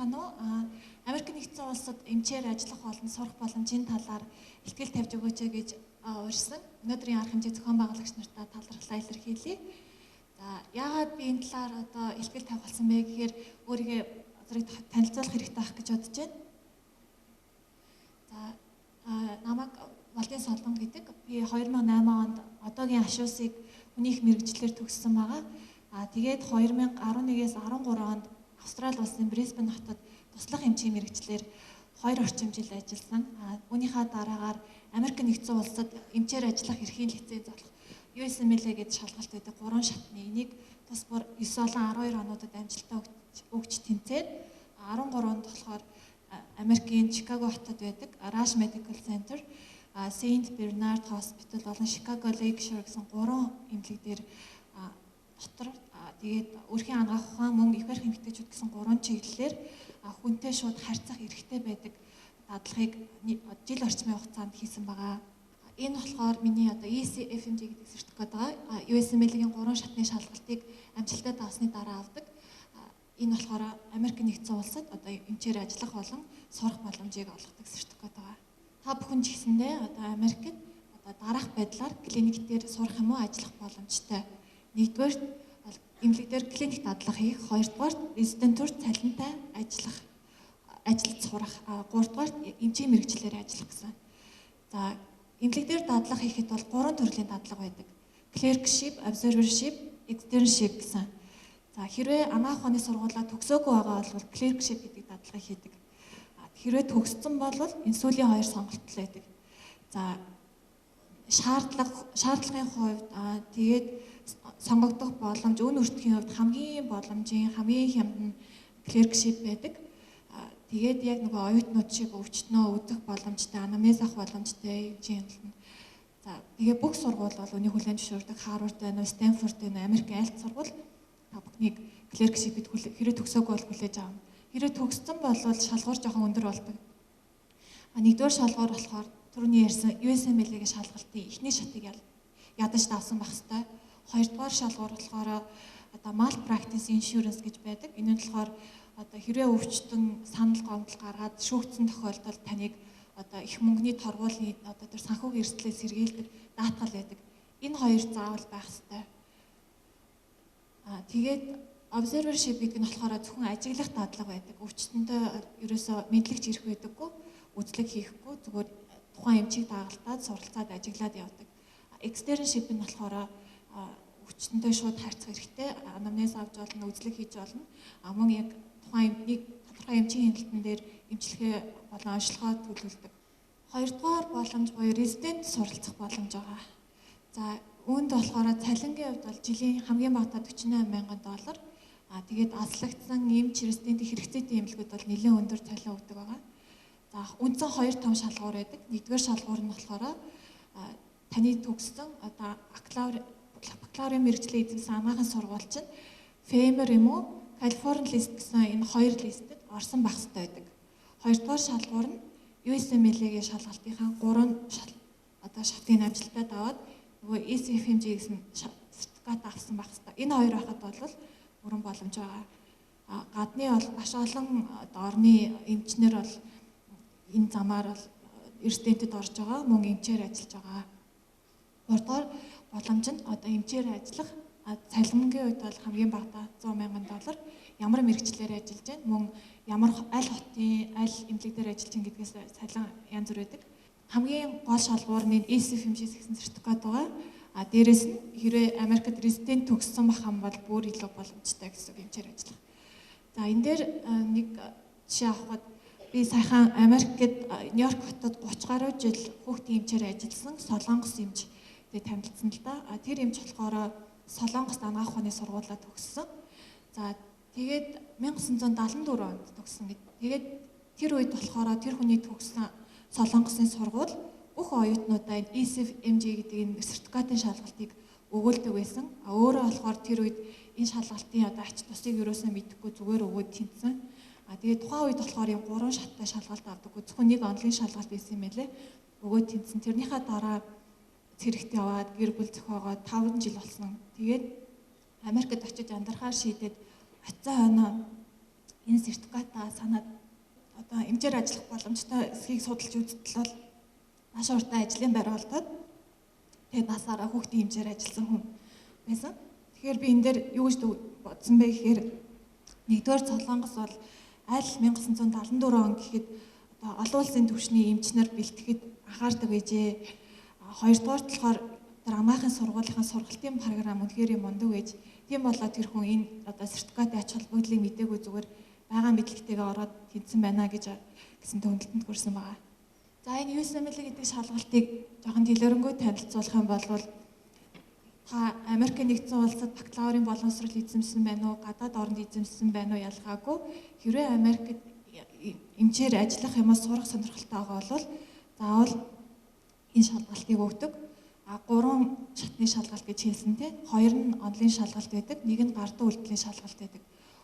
байцгаана уу? Америк нэгдсэн улсад эмчээр ажиллах болон сурах боломжийн талаар илтгэл тавьж өгөөч гэж урьсан. Өнөөдрийн арга хэмжээ зохион байгуулагч нартаа талархлаа илэрхийлье. За, яагаад би энэ талаар одоо илтгэл тавих болсон бэ гэхээр өөрийгөө зэрэг танилцуулах хэрэгтэй байх гэж бодож байна. За, намайг Валдын Солон гэдэг. Би 2008 онд одоогийн Ашуусыг хүнийх мэргэжлээр төгссөн байгаа. Тэгээд 2011-ээс 13 онд Австрали улсын Брисбен хотод туслах эмчийн мэргэжлээр 2 орчим жил ажилласан. Үүнийхээ дараагаар Америк нэгдсэн улсад эмчээр ажиллах эрхийн лиценз олох USMLE гэдэг шалгалт байдаг 3 шатны. Энийг тус бүр 9 болон 12 онуудад амжилттай өгч тэнцээд 13 онд болохоор Америкийн Чикаго хотод байдаг Rush Medical Center, Saint Bernard Hospital болон Chicago Lakeshore гэсэн 3 эмнэлэг дээр дотор тэгээд өрхийн анагаах ухаан мөн их барих эмэгтэйчүүд гэсэн 3 чиглэлээр хүнтэй шууд харьцах эрхтэй байдаг дадлагыг жил орчмын хугацаанд хийсэн байгаа. Энэ болохоор миний одоо ECFMG гэдэг сертификат байгаа. USMLE-ийн 3 шатны шалгалтыг амжилттай давсны дараа авдаг. Энэ болохоор Америк нэгдсэн улсад одоо эмчээр ажиллах болон сурах боломжийг олгодог сертификат байгаа. Та бүхэн ч гэсэндээ одоо Америкт одоо дараах байдлаар клиник дээр сурах юм уу ажиллах боломжтой. Нэгдүгээр бол эмнэлэг дээр клиник дадлага хийх, хоёрдугаарт резидентур цалинтай ажиллах, ажиллаж сурах, гуравдугаарт эмчийн мэргэжлээр ажиллах гэсэн. За, эмнэлэг дээр дадлага хийхэд бол 3 төрлийн дадлага байдаг. Clerkship, observership, externship гэсэн. За, хэрвээ анагаах ухааны сургуулаа төгсөөгүй байгаа бол clerkship гэдэг дадлагыг хийдэг. Хэрвээ төгссөн бол энэ сүүлийн хоёр сонголт л байдаг. За, шаардлагын хувьд тэгээд сонгогдох боломж, үн өртгийн хувьд хамгийн боломжийн, хамгийн хямд нь clerkship байдаг. Тэгээд яг нөгөө оюутнууд шиг өвчтнөө үзэх боломжтой, анамнез авах боломжтой эмчийн хяналт. За, тэгээ бүх сургууль бол үнийг хүлээн зөвшөөрдөг. Харвард байна уу, Стэнфорд байна уу, Америкийн аль сургууль та бүхнийг clerkship-д хэрэг төгсөөгүй бол хүлээж авна. Хэрэг төгссөн бол шалгуур жоохон өндөр болдог. Нэгдүгээр шалгуур болохоор түрүүний ярьсан USMLE-ийн шалгалтын эхний шатыг ядаж давсан байх хэвээр. Хоёрдугаар шалгуур болохоор одоо malpractice insurance гэж байдаг. Энэ нь болохоор одоо хэрвээ өвчтөн санал гомдол гаргаад шүүгдсэн тохиолдолд таныг одоо их мөнгөний торгуулийн одоо тэр санхүүгийн эрсдлээс сэргийлдэг даатгал байдаг. Энэ хоёр заавал байх хэвээр. Тэгээд observership гэдэг нь болохоор зөвхөн ажиглах дадлага байдаг. Өвчтөндөө ерөөсөө мэдлэгч ирэх байдаггүй, үзлэг хийхгүй, зүгээр тухайн эмчийг дагалдаад суралцаад ажиглаад явдаг. Externship нь болохоор өвчтөндөө шууд харьцах хэрэгтэй, анамнез авч болно, үзлэг хийж болно. Мөн яг тухайн нэг тодорхой эмчийн хяналтан дээр эмчилгээ болон онцлогоо төлөвлөдөг. Хоёрдугаар боломж буюу резидент суралцах боломж байгаа. За, үүнд болохоор цалингийн хувьд бол жилийн хамгийн багадаа 48 мянган доллар. Тэгээд аслагдсан эмч резидентийн хэрэгцээтэй эмнэлгүүд бол нэлээд өндөр цалин өгдөг байгаа. За, үндсэн хоёр том шалгуур байдаг. Нэгдүгээр шалгуур нь болохоор таны төгссөн одоо бакалаврын мэргэжлээ эзэмсэн анагаахын сургууль чинь FAMER юм уу, California list гэсэн энэ хоёр list эд орсон байх хэрэгтэй байдаг. Хоёрдугаар шалгуур нь USMLE-ийн шалгалтынхаа 3 одоо шатыг амжилттай даваад нөгөө ECFMG гэсэн сертификат авсан байх хэрэгтэй. Энэ хоёр байхад бол бүрэн боломж байгаа. Гадны бол маш олон одоо орны эмчнэр бол энэ замаар бол резидентэд орж байгаа, мөн эмчээр ажиллаж байгаа. Гуравдугаар боломж нь одоо эмчээр ажиллах, цалингийн хувьд бол хамгийн багадаа 100 мянган доллар, ямар мэргэжлээр ажиллаж байна, мөн ямар аль хотын аль эмнэлэг дээр ажиллаж байна гэдгээс цалин янз бүр байдаг. Хамгийн гол шалгуур нь ECFMG гэсэн сертификат байгаа. Дээрэс нь хэрвээ Америкт резидент төгссөн байх юм бол бүр илүү боломжтой гэсэн үг эмчээр ажиллах. За, энэ дээр нэг жишээ авахад би саяхан Америкт Нью-Йорк хотод 30 гаруй жил хүүхдийн эмчээр ажилласан Солонгос эмч тэгээ танилцсан л да. Тэр эмч болохоор Солонгост анагаах ухааны сургуулаа төгссөн. За, тэгээд 1974 онд төгссөн гэд. Тэгээд тэр үед болохоор тэр хүний төгссөн Солонгосын сургууль бүх оюутнуудаа ECFMG гэдэг энэ сертификатын шалгалтыг өгөөлдөг байсан. Өөрөө болохоор тэр үед энэ шалгалтын одоо ач тусыг ерөөсөө мэдэхгүй зүгээр өгөөд тэнцсэн. Тэгээд тухайн үед болохоор юм 3 шаттай шалгалт авдаггүй. Зөвхөн нэг онлайн шалгалт байсан юм байлээ. Өгөөд тэнцсэн. Тэрнийхээ дараа цэрэгт яваад гэр бүл зохиогоод 5 жил болсон. Тэгээд Америкт очиж амьдрахаар шийдээд очисон хойноо Энэ сертификатаа санаад одоо эмчээр ажиллах боломжтой эсхийг судалж үзтэл бол маш уртаа ажлын байр олдоод, тэгээд насаараа хүүхдийн эмчээр ажилласан хүн байсан. Тэгэхээр би энэ дээр юу гэж бодсон бэ гэхээр, нэгдүгээр, Солонгос бол аль 1974 он гэхэд одоо олон улсын түвшний эмчнэр бэлтгэхэд анхаардаг байжээ. Хоёрдугаар болохоор тэр анагаахын сургуулийн сургалтын програм үнэхээр мундаг байж, тийм болоод тэр хүн энэ одоо сертификатын ач холбогдлыг мдээгүй, зүгээр байгаа мэдлэгтэйгээ ороод тэнцсэн байна гэж гэсэн дүгнэлтэнд хүрсэн байгаа. За, энэ USMLE гэдэг шалгалтыг жоохон дэлгэрэнгүй танилцуулах юм бол та Америк нэгдсэн улсад бакалаврын боловсрол эзэмшсэн байна уу, гадаад оронд эзэмшсэн байна уу ялгаагүй, хэрвээ Америкт эмчээр ажиллах юм уу, сурах сонирхолтой байгаа бол заавал энэ шалгалтыг өгдөг. А гурван шатны шалгалт гэж хэлсэн, тийм. Хоёр нь онолын шалгалт байдаг, нэг нь гардуу үйлдэлийн шалгалт байдаг.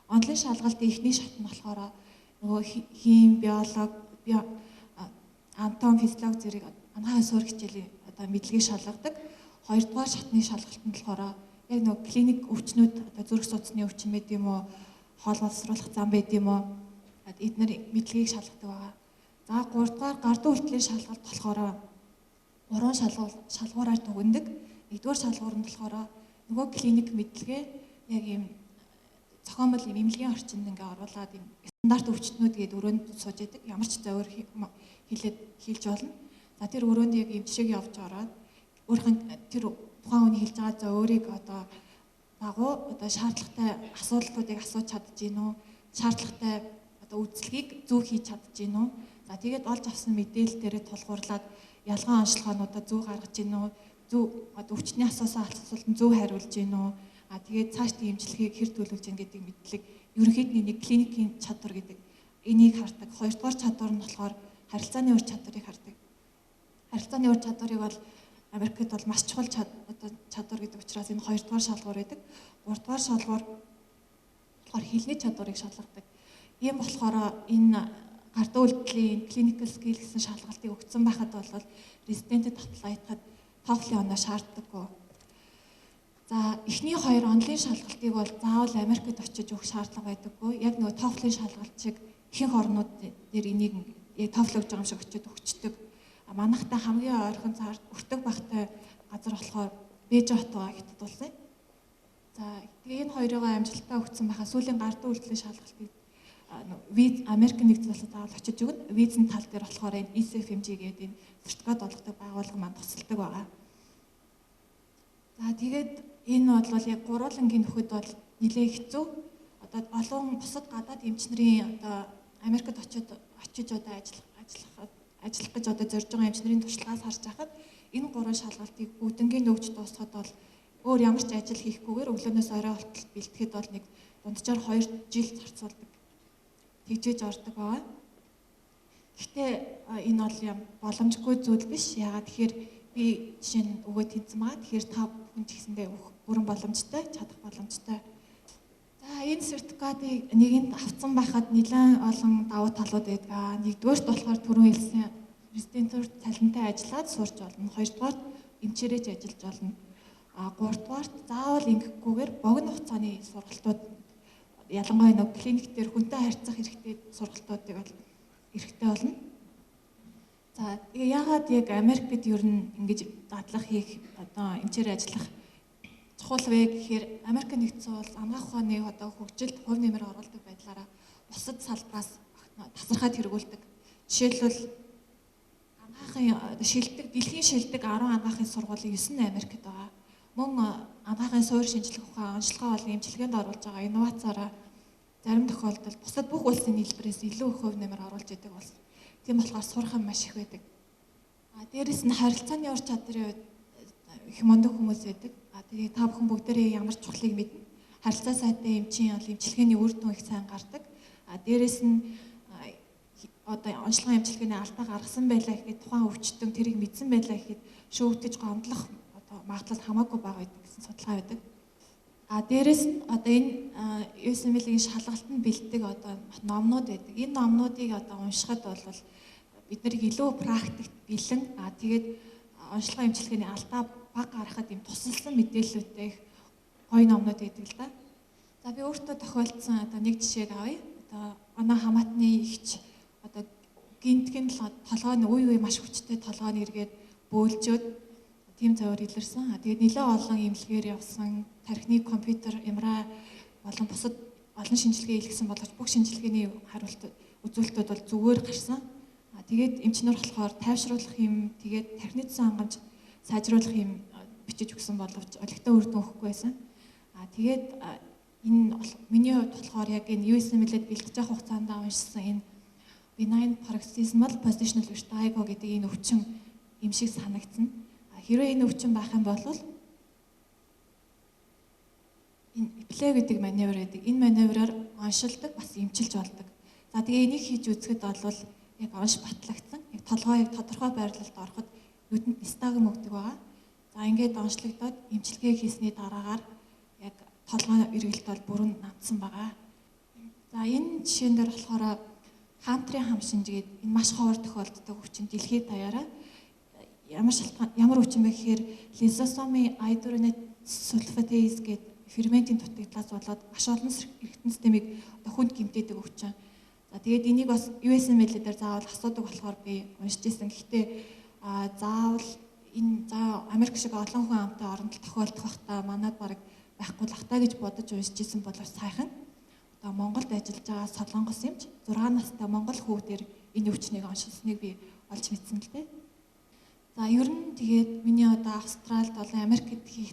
Онолын шалгалтын эхний шат нь болохоор нөгөө хим, биологи, анатоми, физиологи зэрэг анагаахын суурь хичээлийн одоо мэдлэгийг шалгадаг. Хоёрдугаар шатны шалгалт нь болохоор яг нөгөө клиник өвчнүүд, одоо зүрх судасны өвчин байд юм уу, хоол боловсруулах зам байд юм уу, эднэр мэдлэгийг шалгадаг байгаа. За, гуравдугаар гардуу үйлдэлийн шалгалт болохоор гурван шалгуураар дүгнэдэг. Нэгдүгээр шалгуур нь болохоор нөгөө клиник мэдлэгээ яг ийм зохиомол юм эмнэлгийн орчинд ингээ оруулаад, ийм стандарт өвчтнүүд гээд өрөөнд сууж яадаг. Ямар ч зовир хэлээд хийлж болно. За, тэр өрөөнд яг юм жишээг явж ороод өөрийнх нь тэр тухайн хүний хэлж байгаа зовирыг одоо дагуу одоо шаардлагатай асуудлуудыг асууж чадаж гин үү? Шаардлагатай одоо үйлчлэгийг зөв хийж чадаж гин үү? За, тэгээд олж авсан мэдээлэл дээрээ тулгуурлаад ялгаан онцлогоонуудаа зөв гаргаж гин үү? Зөв одоо өвчтний асуусан асуултанд зөв хариулж гин үү? А тэгээд цаашдын эмчилгээг хэр төлөвлөж гин гэдэг мэдлэг, ерөнхийдөө нэг клиникийн чадвар гэдэг энийг хардаг. Хоёрдугаар чадвар нь болохоор харилцааны ур чадварыг хардаг. Харилцааны ур чадварыг бол Америкт бол маш чухал одоо чадвар гэдэг учраас энэ хоёрдугаар шалгуур байдаг. Гуравдугаар шалгуур болохоор хэлний чадварыг шалгадаг. Ийм болохоор энэ гардуу үйлдэлийн clinical skill гэсэн шалгалтыг өгсөн байхад бол резидентэд apply хийхэд TOEFL-ийн оноо шаарддаггүй. За, эхний хоёр онолын шалгалтыг бол заавал Америкт очиж өгөх шаардлага байдаггүй. Яг нөгөө TOEFL-ийн шалгалт шиг ихэнх орнууд дээр энийг яг TOEFL өгж байгаа юм шиг очиод өгчдөг. Манайхтай хамгийн ойрхон цаар өртөг багтай газар болохоор Бээжин хот байгаа, Хятад улсын. За, тэгээ энэ хоёрыгоо амжилттай өгсөн байхаа сүүлийн гардуу үйлдэлийн шалгалтыг виз Америк нэгдсэн улсад заавал очиж өгнө. Визэн тал дээр болохоор энэ ECFMG гэдэг энэ сертификат олгодог байгууллага маань тусалдаг байгаа. За, тэгээд энэ бол яг гурвуулангийн нөхөд бол нэлээд хэцүү. Одоо олон бусад гадаад эмч нарын, одоо Америкт очиж одоо ажиллах ажиллах гэж одоо зорж байгаа эмч нарын туршлагаас харж байхад энэ гурван шалгалтыг бүгднгийн өгч дуусахад бол өөр ямар ч ажил хийхгүйгээр өглөөнөөс орой болтол бэлтгэхэд бол нэг дунджаар 2 жил зарцуулдаг. Тэгжээж ордог байгаа. Гэхдээ энэ бол юм боломжгүй зүйл биш. Яагаад тэгэхээр би жишээ нь өгөө тэнцсэн байгаа. Тэгэхээр та бүхэн ч гэсэндээ өгөх бүрэн боломжтой, чадах боломжтой. За, энэ сертификатыг нэгэнд авцсан байхад нэлээд олон давуу талууд байдаг. Нэгдүгээрт болохоор түрүүн хэлсэн резидентур цалинтай ажиллаад сурч болно. Хоёрдугаарт эмчээрээ ч ажиллаж болно. А гуравдугаарт заавал ингэхгүйгээр богино хугацааны сургалтууд, ялангуяа нэг клиник дээр хүнтэй харьцах хэрэгтэй сургалтуудыг бол эрхтэй болно. За, тэгээ яагаад яг Америкт ер нь ингэж дадлага хийх, одоо эмчээр ажиллах чухал вэ гэхээр Америк нэгдсэн улс анагаах ухааны одоо хөгжилд хувь нэмэр оруулдаг байдлаараа бусад салбараас тасархайд хэрэгүүлдэг. Жишээлбэл, анагаахын шилдэг, дэлхийн шилдэг 10 анагаахын сургуулийн 9 нь Америкт байгаа. Мөн анагаахын суурь шинжлэх ухаан, онцлогоо болон эмчилгээнд оруулж байгаа инновацаараа зарим тохиолдолд бусад бүх улсын нийлбэрээс илүү их хувь нэмэр оруулж идэг улс. Тийм болохоор сурах юм маш их байдаг. А дээрэс нь харилцааны ур чадрын хувьд их мундаг хүмүүс байдаг. А тэгээ та бүхэн бүгдээрээ ямар чухлыг мэднэ. Харилцаа сайтай эмчийн бол эмчилгээний үр дүн их сайн гардаг. А дээрэс нь одоо онцлогын эмчилгээний алдаа гаргасан байлаа гэхэд, тухайн өвчтөн тэрийг мэдсэн байлаа гэхэд шүүгдэж гомдлох одоо магадлал хамаагүй бага байдаг гэсэн судалгаа байдаг. А дээрэс нь одоо энэ USMLE-ийн шалгалтанд бэлддэг одоо номнууд байдаг. Энэ номнуудыг одоо уншихад бол бид нарыг илүү практикт бэлэн, а тэгээд онцлогын эмчилгээний алдаа бага гаргахад юм тусалсан мэдээллүүдтэй их гоё номнууд байдаг л да. За, би өөртөө тохиолдсон одоо нэг жишээг авъя. Одоо манай хамаатны эгч одоо гинтгэн л толгой нь үе үе маш хүчтэй толгой нь эргээд бөөлжөөд тийм цаваар илэрсэн. Тэгээд нэлээд олон эмнэлгээр явсан. Тархины компьютер, MRI болон бусад олон шинжилгээ хийлгэсэн боловч бүх шинжилгээний хариулт үзүүлэлтүүд бол зүгээр гарсан. Тэгээд эмчнэр болохоор тайвшруулах юм, тэгээд тархины цэцэн хангамж сайжруулах юм бичиж өгсөн боловч олигтой үр дүн өгөхгүй байсан. Тэгээд энэ миний хувьд болохоор яг энэ USMLE-д бэлтэж явах хугацаанд уншсан энэ benign paroxysmal positional vertigo гэдэг энэ өвчин юм шиг санагдсан. Хэрвээ энэ өвчин байх юм бол энэ Epley гэдэг маневр гэдэг. Энэ маневраар оншилдог, бас эмчилж болдог. За, тэгээ энийг хийж үзэхэд бол яг онш батлагдсан. Яг толгой яг тодорхой байрлалд ороход нүдэнд нистагм өгдөг байгаа. За, ингээд онцлогдоод эмчилгээ хийсний дараагаар яг толгой эргэлт бол бүрэн намдсан байгаа. За, энэ жишээн дээр болохоор Хантерын хам шинж гээд энэ маш ховор тохиолддог өвчин дэлхийд даяараа. Ямар шалтгаан, ямар өвчин бэ гэхээр лизосомын iduronate sulfatase гэдэг ферментийн дутагдлаас болоод маш олон эргэтэн системийг одоо хүнд гэмтээдэг өвчин. За, тэгээд энийг бас USMLE дээр заавал асуудаг болохоор би уншиж ирсэн. Гэхдээ заавал энэ за Америк шиг олон хүн амтай оронд тохиолдох бах та, манад баг байхгүй л ах та гэж бодож уншиж исэн боловч саяхан одоо Монголд ажиллаж байгаа солонгос эмч 6 настай монгол хүүхдээр энэ өвчнийг оншилсныг би олж мэдсэн л дээ. За, ер нь тэгээд миний одоо Австралид болон Америкт хийх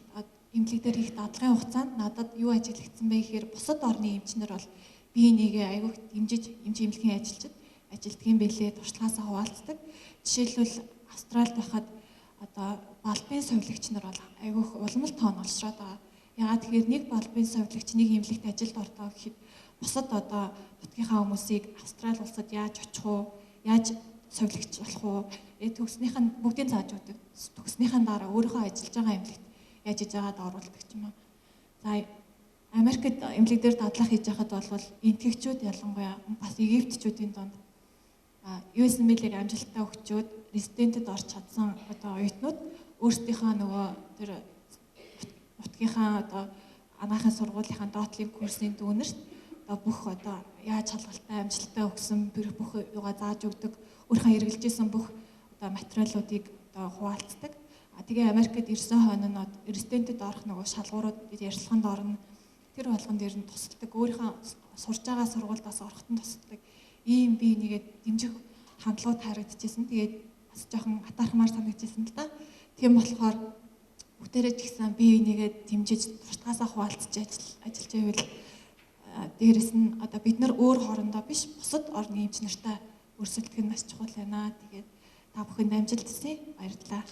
эмнэлэг дээр хийх дадлагын хугацаанд надад юу ажиглагдсан бэ гэхээр бусад орны эмчнэр бол бие нэгээ айгүйх дэмжиж эмч эмнэлгийн ажилчид ажилтдаг юм бэлээ, туршлагаасаа хуваалцдаг. Жишээлбэл, Австралид байхад одоо балбын сувилагч нар бол айгүйх улам л тоон олшроод байгаа. Яагаад тэгэхээр нэг балбын сувилагч нэг эмнэлэгт ажилд ордоо гэхэд бусад одоо нутгийнхаа хүмүүсийг Австрали улсад яаж очих уу, яаж сувилагч болох уу, төгснийх нь бүгдийг зааж өгдөг. Төгснийхэн дараа өөрийнхөө ажиллаж байгаа эмнэлэгт яаж иж байгаад оруулдаг ч юм уу. За, Америкт эмнэлэг дээр дадлага хийж байхад бол энэтхэгчүүд, ялангуяа бас египтчүүдийн дунд USMLE-г амжилттай өгчөөд резидентэд орч чадсан одоо оюутнууд өөрсдийнхөө нөгөө тэр нутгийнхаа одоо анаахын сургуулийнхаа доотлын курсын дүүнерт одоо бүх одоо яаж шалгалтаа амжилттай өгсөн бүх юугаа зааж өгдөг, өөрийнхөө хэрэглэж исэн бүх одоо материалуудыг одоо хуваалцдаг. А тэгээ Америкт ирсэн хойно нь резидентэд орох нөгөө шалгуурууд ярилцлаганд орно. Тэр болгон дээр нь тусалдаг. Өөрийнхөө сурж байгаа сургуульдаас ороход нь тусалдаг. Ийм би нэгээд дэмжих хандлагууд харагдчихсэн. Тэгээд бас жоохон атаархмаар санагдчихсэн л да. Тийм болохоор бүгдээрээ ч гэсэн би нэгээд дэмжиж туршлагаасаа хуваалцаж ажиллаж байвал дээрэс нь одоо бид нар өөр хоорондоо биш, бусад орны эмч нартай өрсөлдөх нь маш чухал байна. Тэгээд та бүхэнд амжилт хүсье. Баярлалаа.